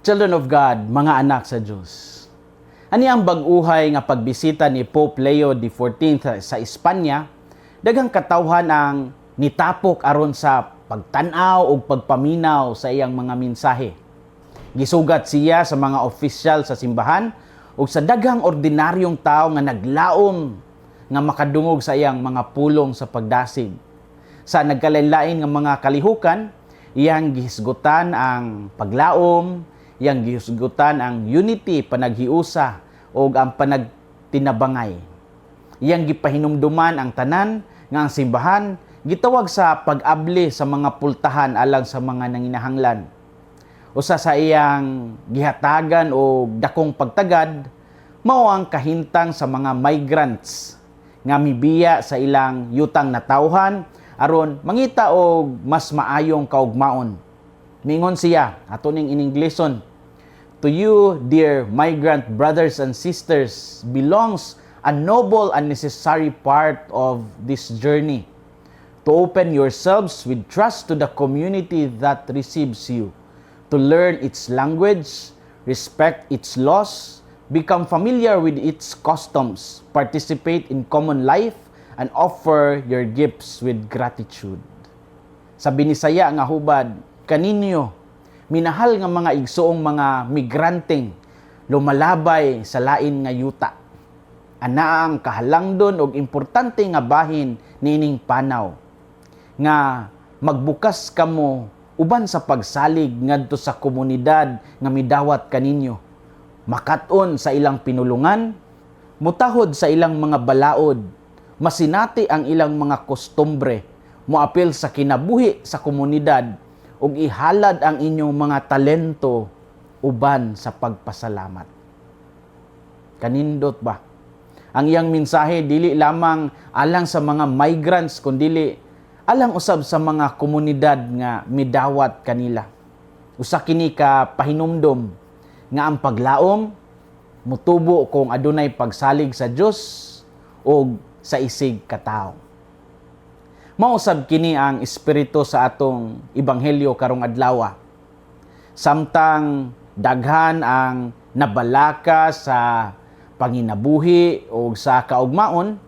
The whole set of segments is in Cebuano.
Children of God, mga anak sa Diyos. Ani ang bag-uhay nga pagbisita ni Pope Leo XIV sa Espanya, daghang katawhan ang nitapok aron sa pagtan-aw ug pagpaminaw sa iyang mga mensahe. Gisugat siya sa mga opisyal sa simbahan ug sa daghang ordinaryong tao nga naglaom nga makadungog sa iyang mga pulong sa pagdasig. Sa nagkalain-lain nga mga kalihukan, iyang gihisgutan ang paglaom, iyang gihisgutan ang unity, panaghiusa ug ang panagtinabangay. Iyang gipahinumduman ang tanan nga ang simbahan gitawag sa pag-abli sa mga pultahan alang sa mga nanginahanglan. Usa sa iyang gihatagan og dakong pagtagad mao ang kahintang sa mga migrants nga mibiya sa ilang yutang natawhan aron mangita og mas maayong kaugmaon. Mingon siya, ato ning in-Ingleson, "To you, dear migrant brothers and sisters, belongs a noble and necessary part of this journey. To open yourselves with trust to the community that receives you, to learn its language, respect its laws, become familiar with its customs, participate in common life, and offer your gifts with gratitude." Sa Binisaya nga hubad, kaninyo, minahal nga mga igsoong mga migranteng lumalabay sa lain nga yuta. Anaa ang kahalangdon og importante nga bahin niining panaw nga magbukas kamo uban sa pagsalig ngadto sa komunidad nga midawat kaninyo. Makat-on sa ilang pinulungan, mutahod sa ilang mga balaod, masinati ang ilang mga kostumbre, moapil sa kinabuhi sa komunidad ug ihalad ang inyong mga talento uban sa pagpasalamat. Kanindot ba? Ang iyang mensahe dili lamang alang sa mga migrants, kundili alang usab sa mga komunidad nga midawat kanila. Usa kini ka pahinumdom nga ang paglaom mutubo kung adunay pagsalig sa Dios ug sa isig katawo. Mausab kini ang espiritu sa atong ebanghelyo karong adlaw. Samtang daghan ang nabalaka sa panginabuhi o sa kaugmaon,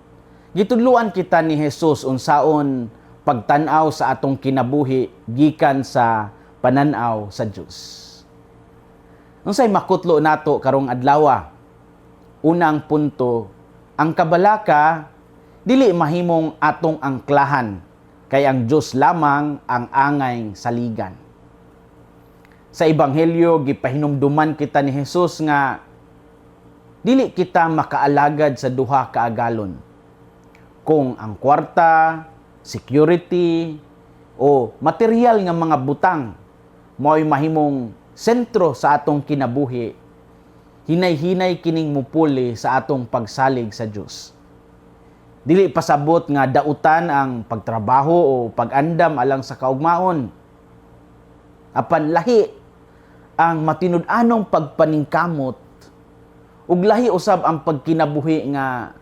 gitudluan kita ni Jesus unsaon pagtan-aw sa atong kinabuhi gikan sa pananaw sa Dios. Unsay makutlo nato karong adlaw? Unang punto, ang kabalaka dili mahimong atong angklahan kay ang Dios lamang ang angay saligan. Sa ebanghelyo, gipahinumduman kita ni Jesus nga dili kita makaalagad sa duha ka agalon. Kung ang kwarta, security o material nga mga butang mao'y mahimong sentro sa atong kinabuhi, hinay-hinay kining mupuli sa atong pagsalig sa Dios. Dili pasabot nga dautan ang pagtrabaho o pag-andam alang sa kaugmaon. Apan lahi ang matinud-anong pagpaningkamot ug lahi usab ang pagkinabuhi nga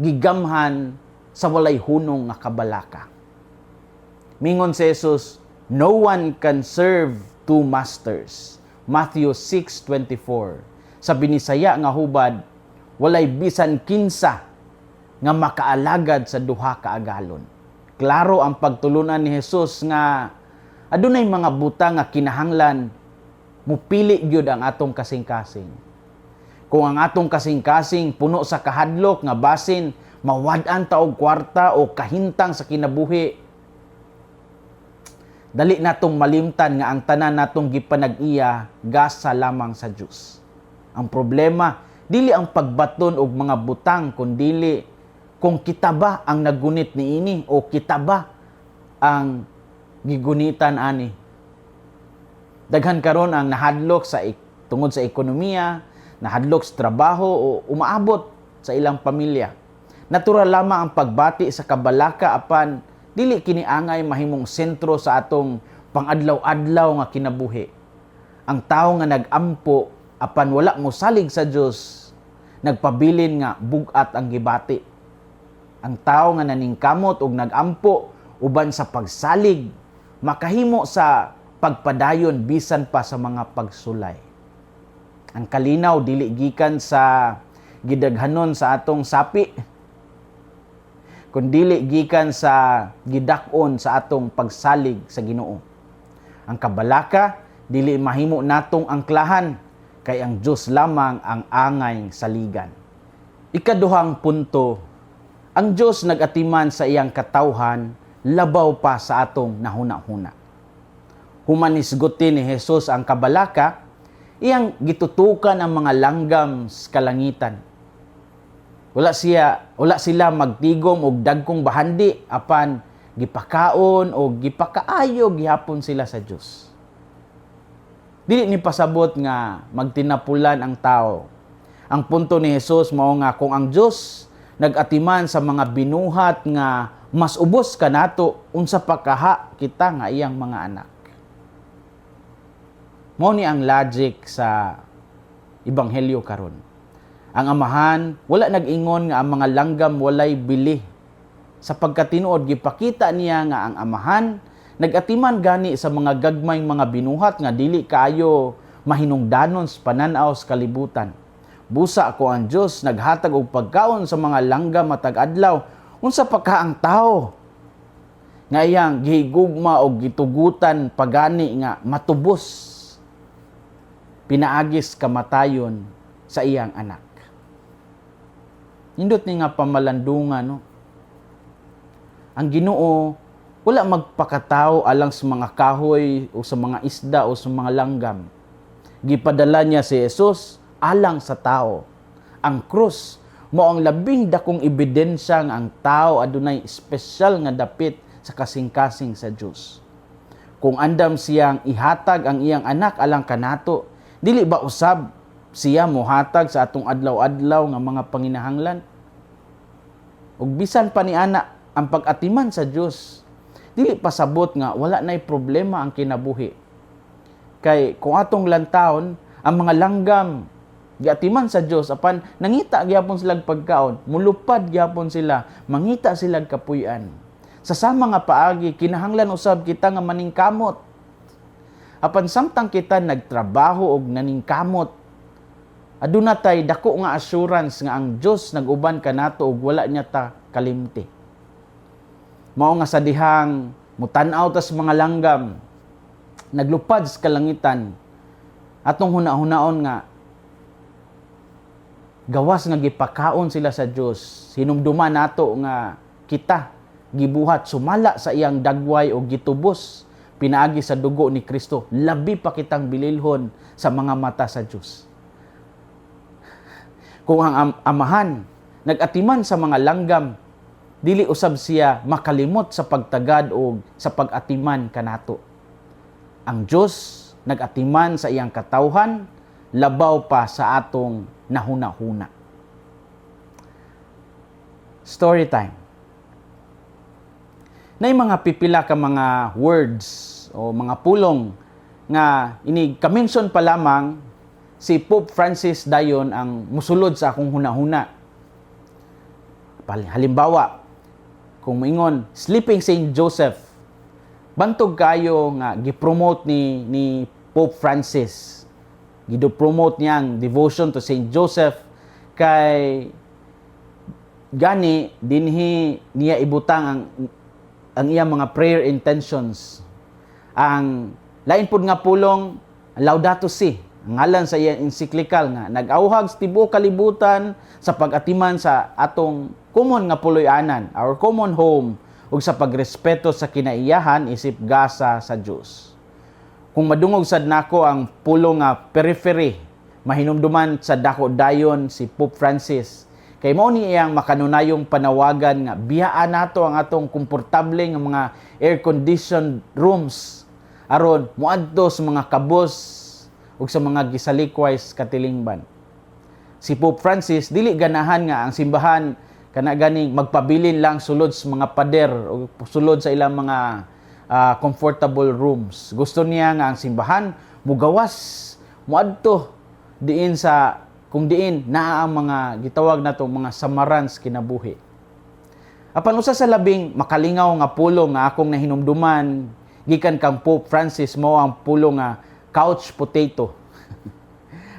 gigamhan sa walay hunong nga kabalaka. Mingon si Jesus, "No one can serve two masters." Matthew 6:24. Sa Binisaya nga hubad, walay bisan kinsa nga makaalagad sa duha ka agalon. Klaro ang pagtulunan ni Jesus nga adunay mga butang nga kinahanglan mupili gyud ang atong kasing-kasing. Kung ang atong kasing-kasing puno sa kahadlok nga basin mawad-an ta og kwarta o kahintang sa kinabuhi, dali natong malimtan nga ang tanan natong gipanag-iya gasa lamang sa Dios. Ang problema dili ang pagbaton og mga butang, kundili kung kita ba ang naggunit niini o kita ba ang gigunitan ani. Daghan karon ang nahadlok sa tungod sa ekonomiya, nahadlok sa trabaho o umaabot sa ilang pamilya. Natural lamang ang pagbati sa kabalaka, apan dili kini angay mahimong sentro sa atong pangadlaw-adlaw nga kinabuhi. Ang tawo nga nag-ampo apan wala mosalig sa Dios, nagpabilin nga bug-at ang gibati. Ang tawo nga naningkamot og nag-ampo uban sa pagsalig makahimo sa pagpadayon bisan pa sa mga pagsulay. Ang kalinaw dili gikan sa gidaghanon sa atong sapi, kundili gikan sa gidak-on sa atong pagsalig sa Ginoo. Ang kabalaka dili mahimo natong angklahan kay ang Dios lamang ang angay saligan. Ikaduhang punto, ang Dios nagatiman sa iyang katawhan labaw pa sa atong nahuna-huna. Human hisgutin ni Jesus ang kabalaka, iyang gitutukan ang mga langgam sa kalangitan. Wala sila magtigom og dagkong bahandi, apan gipakaon o gipakaayo gihapon sila sa Dios. Dili ni pasabot nga magtinapulan ang tao. Ang punto ni Jesus mao nga kung ang Dios nagatiman sa mga binuhat nga mas ubos kanato, unsa pa kaha kita nga iyang mga anak? Mao ni ang logic sa ebanghelyo karon. Ang Amahan wala nag-ingon nga ang mga langgam walay bili. Sa pagkatinuod, gipakita niya nga ang Amahan nagatiman gani sa mga gagmayng mga binuhat nga dili kaayo mahinungdanon sa pananaw sa kalibutan. Busa ko ang Dios naghatag og pagkaon sa mga langgam matag adlaw, unsa pa ka ang tao nga iyang gihigugma og gitugutan pagani nga matubos pinaagis kamatayon sa iyang anak? Nindot ni nga pamalandungan, no? Ang Ginoo wala magpakatao alang sa mga kahoy o sa mga isda o sa mga langgam. Gipadala niya si Jesus alang sa tao. Ang krus mao ang labing dakong ebidensya nga ang tao adunay espesyal nga dapit sa kasing-kasing sa Dios. Kung andam siyang ihatag ang iyang anak alang kanato, dili ba usab siya mohatag sa atong adlaw-adlaw nga mga panginahanglan? Ug bisan pa ni ana, ang pag-atiman sa Dios dili pasabot nga wala nay problema ang kinabuhi. Kay kung atong lantawon, ang mga langgam giatiman sa Dios apan nangita gyapon sila pagkaon, mulupad gyapon sila, mangita sila kapuy-an. Sa sama nga paagi, kinahanglan usab kita nga maningkamot. Apan samtang kita nagtrabaho og naningkamot, aduna tay dako nga assurance nga ang Dios nag-uban kanato ug wala niya ta kalimti. Mao nga sa dihang mutan-aw tas mga langgam naglupad sa kalangitan, atong huna-hunaon nga gawas nga gipakaon sila sa Dios, hinumduman nato nga kita gibuhat sumala sa iyang dagway o gitubos pinaagi sa dugo ni Kristo, labi pa kitang bililhon sa mga mata sa Dios. Kung ang Amahan nagatiman sa mga langgam, dili usab siya makalimot sa pagtagad o sa pag-atiman kanato. Ang Dios nagatiman sa iyang katawhan labaw pa sa atong nahuna-huna. Story time. Nay mga pipila ka mga words o mga pulong nga ini ka-mention pa lamang si Pope Francis, dayon ang musulod sa akong hunahuna. Halimbawa, kung moingon Sleeping Saint Joseph, bantog kayo nga gipromote ni Pope Francis. Gido-promote niya ang devotion to Saint Joseph kay gani dinhi niya ibutang ang iyang mga prayer intentions. Ang lain pud nga pulong, Laudato Si, ang ngalan sa iyang encyclical nga nag-awhag sa tibuok kalibutan sa pag-atiman sa atong common nga puloy-anan, our common home, ug sa pagrespeto sa kinaiyahan isip gasa sa Dios. Kung madungog sad nako ang pulong nga periphery, mahinumduman sa dako dayon si Pope Francis. Kay mao ni iyang makanunayong panawagan nga biyaan nato ang atong komportable nga mga air-conditioned rooms aron moadto sa mga kabus ug sa mga gisalikway sa katilingban. Si Pope Francis dili ganahan nga ang simbahan kana ganing magpabilin lang sulod sa mga pader o sulod sa ilang mga comfortable rooms. Gusto niya nga ang simbahan mugawas, muadto diin sa kung diin naa ang mga gitawag nato mga samaran sa kinabuhi. Apan usa sa labing makalingaw nga pulong nga akong nahinumduman gikan kang Pope Francis mao ang pulong nga "couch potato".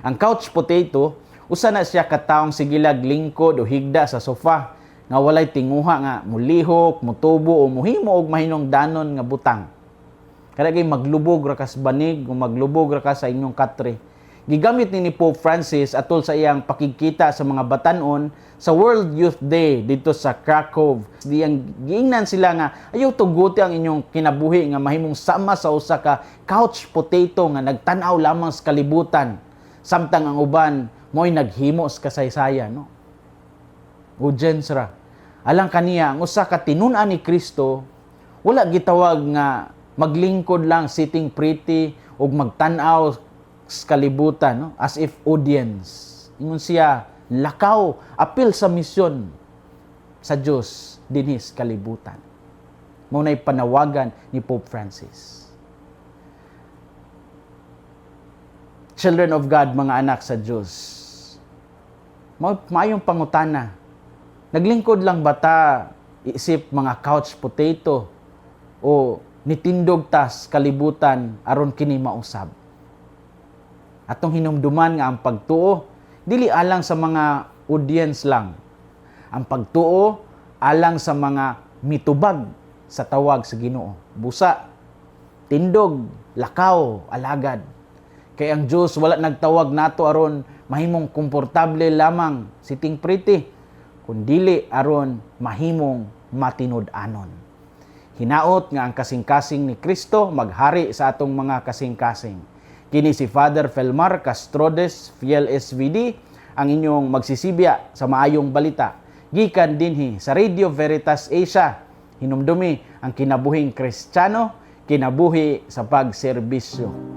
Ang couch potato, usa na siya ka taong sige lag lingkod o higda sa sofa nga walay tinguha nga mulihok, mutubo o muhimo og mahinungdanon nga butang. Kada kay maglubog ra kas banig o maglubog ra ka sa inyong katre. Gigamit ni Pope Francis atol sa iyang pakigkita sa mga batanon sa World Youth Day didto sa Krakow. Diyang giingnan sila nga ayaw tuguti ang inyong kinabuhi nga mahimong sama sa usa ka couch potato nga nagtan-aw lamang sa kalibutan samtang ang uban mo'y naghimo sa kasaysayan, no? Audience ra. Alang kaniya, ang usa ka tinun-an ni Kristo wala gitawag nga maglingkod lang, sitting pretty, ug magtan-aw sa kalibutan, no? As if audience. Ingon siya, lakaw, apil sa misyon sa Dios dinhi sa kalibutan. Mao nay panawagan ni Pope Francis. Children of God, mga anak sa Dios. Maayong pangutana. Naglingkod lang ba ta isip mga couch potato o nitindog tas kalibutan aron kini mausab? Atong hinumduman nga ang pagtuo dili alang sa mga audience lang. Ang pagtuo alang sa mga mitubag sa tawag sa Ginoo. Busa, tindog, lakaw, alagad. Kay ang Dios wala nagtawag nato aron mahimong komportable lamang, sitting pretty, kundili aron mahimong matinud-anon. Hinaot nga ang kasing-kasing ni Kristo maghari sa atong mga kasing-kasing. Kini si Father Felmar Castrodes, Fiel SVD, ang inyong magsisibya sa maayong balita. Gikan dinhi sa Radio Veritas Asia. Hinumdumi ang kinabuhing Kristiyano, kinabuhi sa pagserbisyo.